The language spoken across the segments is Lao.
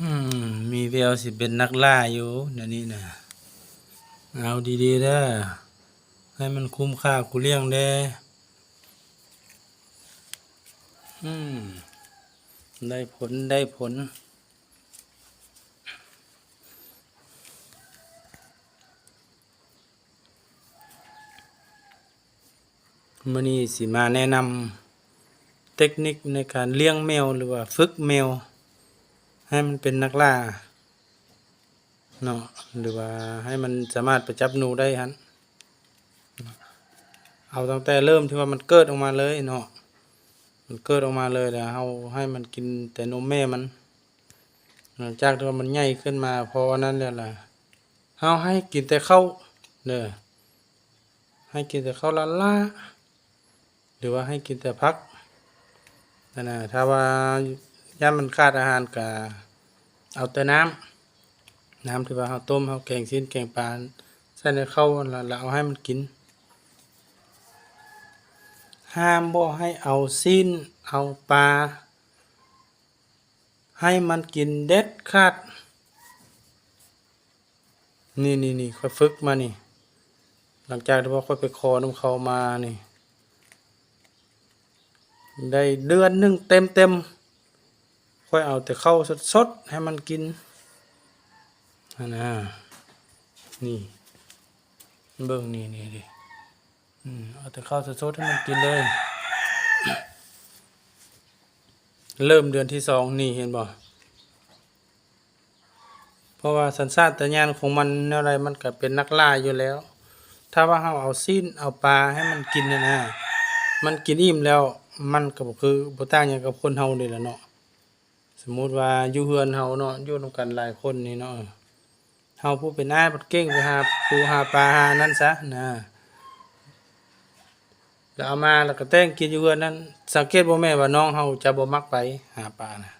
ອືມ ມີແວວຊິເປັນນັກລ່າຢູ່ດຽວນີ້ນະ. ເອົາດີໆເດີ ໃຫ້ມັນຄຸ້ມຄ່າກູລ້ຽງແດ່. ອືມ ໄດ້ຜົນ ໄດ້ຜົນ. ມື້ນີ້ຊິມາແນະນຳເຕັກນິກໃນການລ້ຽງແມວ ຫຼືວ່າຝຶກແມວໃຫ້ມັນເປັນນັກລ່າເນາະ ຫຼືວ່າໃຫ້ມັນສາມາດໄປຈັບໜູໄດ້ຫັ້ນ. ເອົາຕັ້ງແຕ່ເລີ່ມທີ່ວ່າມັນເກີດອອກມາເລີຍເນາະ ມັນເກີດອອກມາເລີຍ ແລ້ວເຮົາໃຫ້ມັນກິນແຕ່ນົມແມ່ມັນ. ຫຼັງຈາກທີ່ວ່າມັນໃຫຍ່ຂຶ້ນມາພໍອັນນັ້ນແລ້ວລະ ເຮົາໃຫ້ກິນແຕ່ເຂົ້າເດີ ໃຫ້ກິນແຕ່ເຂົ້າລ້າໆ ຫຼືວ່າໃຫ້ກິນແຕ່ຜັກຫັ້ນນະ. ຖ້າວ່າຢ້ານມັນຂາດອາຫານກະເອົາແຕ່ນ້ຳ ນ້ຳທີ່ວ່າເຮົາຕົ້ມ ເຮົາແກງຊີ້ນແກງປາໃສ່ໃນເຂົ້າຫັ້ນລະ ແລ້ວເອົາໃຫ້ມັນກິນ. ຫ້າມບໍ່ໃຫ້ເອົາຊີ້ນເອົາປາໃຫ້ມັນກິນເດັດຂາດ. ນີ້ໆໆ ຂ້ອຍຝຶກມານີ້ ຫຼັງຈາກທີ່ວ່າຂ້ອຍໄປຂໍນຳເຂົາມານີ້ ໄດ້ເດືອນໜຶ່ງເຕັມໆ ຂ້ອຍເອົາແຕ່ເຂົ້າສົດໆໃຫ້ມັນກິນຫັ້ນນະ. ນີ້ ເບິ່ງນີ້ໆ ອືມ ເອົາແຕ່ເຂົ້າສົດໆໃຫ້ມັນກິນເລີຍ. ເລີ່ມເດືອນທີສອງນີ້ ເຫັນບໍ່? ເພາະວ່າສັນຊາດຕະຍານຂອງມັນແນວໃດ ມັນກະເປັນນັກລ່າຢູ່ແລ້ວ. ຖ້າວ່າເຮົາເອົາຊີ້ນເອົາປາໃຫ້ມັນກິນຫັ້ນນະ ມັນກິນອີ່ມແລ້ວ ມັນກະບໍ່ຄື ບໍ່ຕ່າງຫຍັງກັບຄົນເຮົານີ້ແຫຼະເນາະ. ສົມມຸດວ່າຢູ່ເຮືອນເຮົາເນາະ ຢູ່ນຳກັນຫຼາຍຄົນນີ້ເນາະ ເຮົາຜູ້ເປັນອ້າຍພັດເກັ່ງໄປຫາປູຫາປາຫາອັນນັ້ນຊະນະ ແລ້ວເອົາມາ ແລ້ວກະແຕ່ງກິນຢູ່ເຮືອນນັ້ນ. ສັງເກດບໍ່ແມ່ນວ່ານ້ອງເຮົາຈະບໍ່ມັກໄປຫາປານະ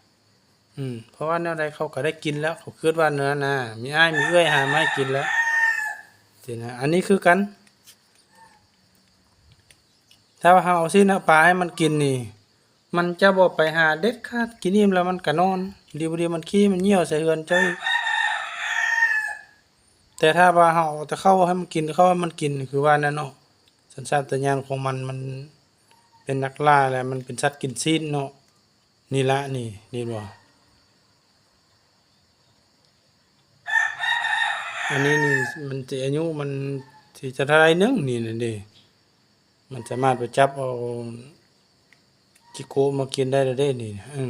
ອືມ ເພາະວ່າແນວໃດເຂົາກະໄດ້ກິນແລ້ວ ເຂົາຄຶດວ່າແນວນັ້ນນະ ມີອ້າຍມີເອື້ອຍຫາມາໃຫ້ກິນແລ້ວຊີ້ນະ. ອັນນີ້ຄືກັນ ຖ້າວ່າເຮົາເອົາຊີ້ນເອົາປາໃຫ້ມັນກິນນີ້ ມັນຈະບໍ່ໄປຫາເດັດຂາດ ກິນອີ່ມແລ້ວມັນກະນອນ ດີບໍ່ດີມັນຂີ້ມັນຍ່ຽວໃສ່ເຮືອນເຈົ້າອີກ. ແຕ່ຖ້າວ່າເຮົາເອົາແຕ່ເຂົ້າໃຫ້ມັນກິນ ເຂົ້າໃຫ້ມັນກິນ ຄືວ່ານັ້ນເນາະ ສັນຊາດຕະຍານຂອງມັນ ມັນເປັນນັກລ່າ ແລະ ມັນເປັນສັດກິນຊີ້ນເນາະ. ນີ້ລະ ນີ້ ເຫັນບໍ່? ອັນນີ້ນີ້ ມັນຊິອາຍຸມັນຊິຈະເທົ່າໃດໜຶ່ງນີ້ນະເດ ມັນສາມາດໄປຈັບເອົາຈິໂກະມາກິນໄດ້ແລ້ວເດ້ນີ້. ເອີ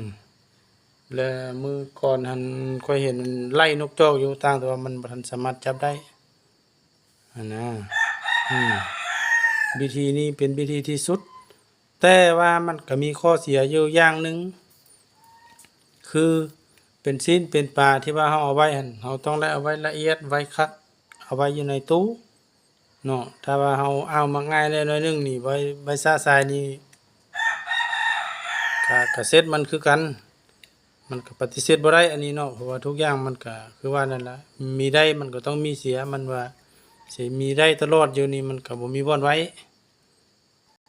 ແລະ ມື້ກ່ອນຫັ້ນຂ້ອຍເຫັນມັນໄລ່ນົກຈອກຢູ່ ຕ່າງແຕ່ວ່າມັນບໍ່ທັນສາມາດຈັບໄດ້ຫັ້ນນະ. ອືມ ວິທີນີ້ເປັນວິທີທີ່ສຸດ ແຕ່ວ່າມັນກະມີຂໍ້ເສຍຢູ່ຢ່າງໜຶ່ງ ຄືເປັນຊີ້ນເປັນປາທີ່ວ່າເຮົາເອົາໄວ້ຫັ້ນ ເຮົາຕ້ອງໄດ້ເອົາໄວ້ລະອຽດ ໄວ້ຄັກ ເອົາໄວ້ຢູ່ໃນຕູ້ເນາະ. ຖ້າວ່າເຮົາອ້າວມັກງ່າຍແດ່ໜ້ອຍໜຶ່ງນີ້ ໄວ້ ໄວ້ຊະຊາຍນີ້ ກະ ກະເສັດມັນຄືກັນ. ມັນກະປະຕິເສດບໍ່ໄດ້ອັນນີ້ເນາະ ເພາະວ່າທຸກຢ່າງມັນກະຄືວ່ານັ້ນລະ ມີໄດ້ມັນກະຕ້ອງມີເສຍ ມັນວ່າຊິມີໄດ້ຕະຫຼອດຢູ່ນີ້ ມັນກະບໍ່ມີບ່ອນໄວ້